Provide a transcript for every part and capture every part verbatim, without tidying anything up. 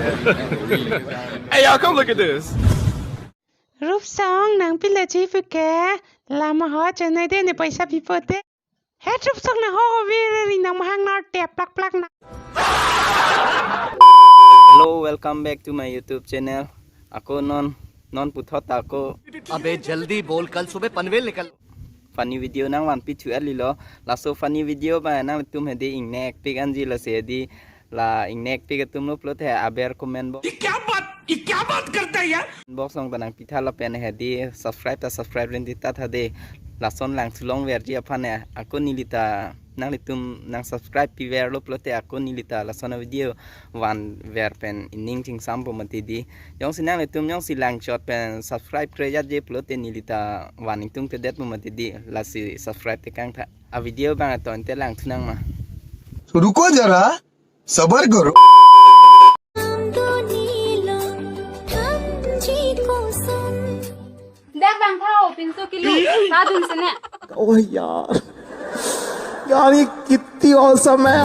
Hey, y'all, come look at this. Rupsong nangpi la chipu ke, lama ho chonai de ne paisa pipo te. He Rupsong na ho ho vi ri nang mahang na te plak plak na. Hello, welcome back to my YouTube channel. Ako non non puthot ako अबे जल्दी बोल, कल सुबह पनवेल निकल। Funny video nangvanpi thu-et lilo. Laso funny video ba nangtum hedi ingnek pik anji lasi hedi la ingnek pik atum lo pulote aber comment box. ये क्या बात, ये क्या बात करता है यार? Box along ta nangpitha lapen hedi subscribe ta subscribe rinti ta tha de. Lason lang sulong verji aphan ako neli ta nanglitum nang subscribe piver lo pulote ako neli ta lason a video vanver pen ining chingsampo mati di. Jongsi nanglitum jongsi langchot pen subscribe krejat je pulote neli ta van ingtung kedetpo mati di, lasi subscribe tekang tha. A video bang aton te lang thunang ma. तो रुको जरा, सबर करो। Dak bang thao pinso kilo, ta dun sene. ओह यार, यार ये कितनी औसम है।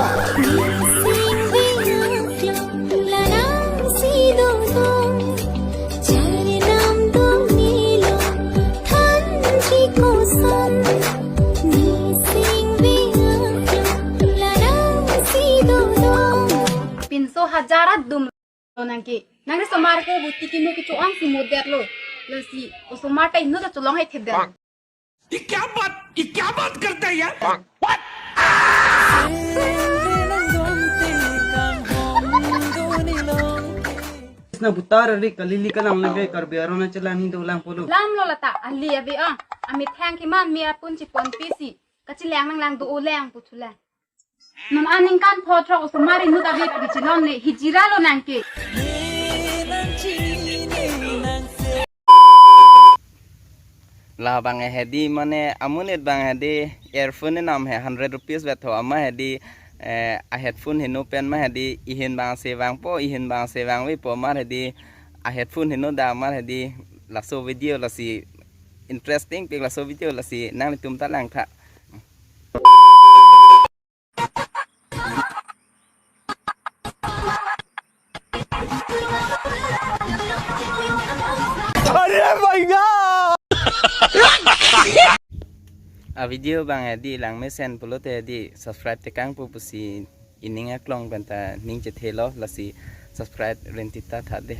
Pinso hajar adum lo nangke. Nang osomar ke buti kinu kecho-ang si modet lo. Lasi osomar ta inut ta cholong hai thedet. ये क्या बात, ये क्या बात करता है यार? Isna butar ari kalili kalang lage Karbi Arunachal ani dolang polo. Lam lo lata ali abi ah. Amit hang kiman mi apun chipon pisi. Kachilang nang lang do o lang puchulang. Nam aningkan photrok osomar inut abi abi chilon le hijira lo nangke. La bang hedi mane amonit bang hedi earphone nam he hundred rupees bet ho ama hedi eh, a headphone heno pen ma hedi ihin bang se vangpo ihin bang se vangvepo mar hedi a headphone heno da mar hedi laso video lasi interesting pik laso video lasi nanglitum ta lang tha. अरे भैया। A video bang hedi lang mesen pulote hedi subscribe tekangpo pusi ining aklong penta ning chethelo lasi subscribe rinti ta tha de.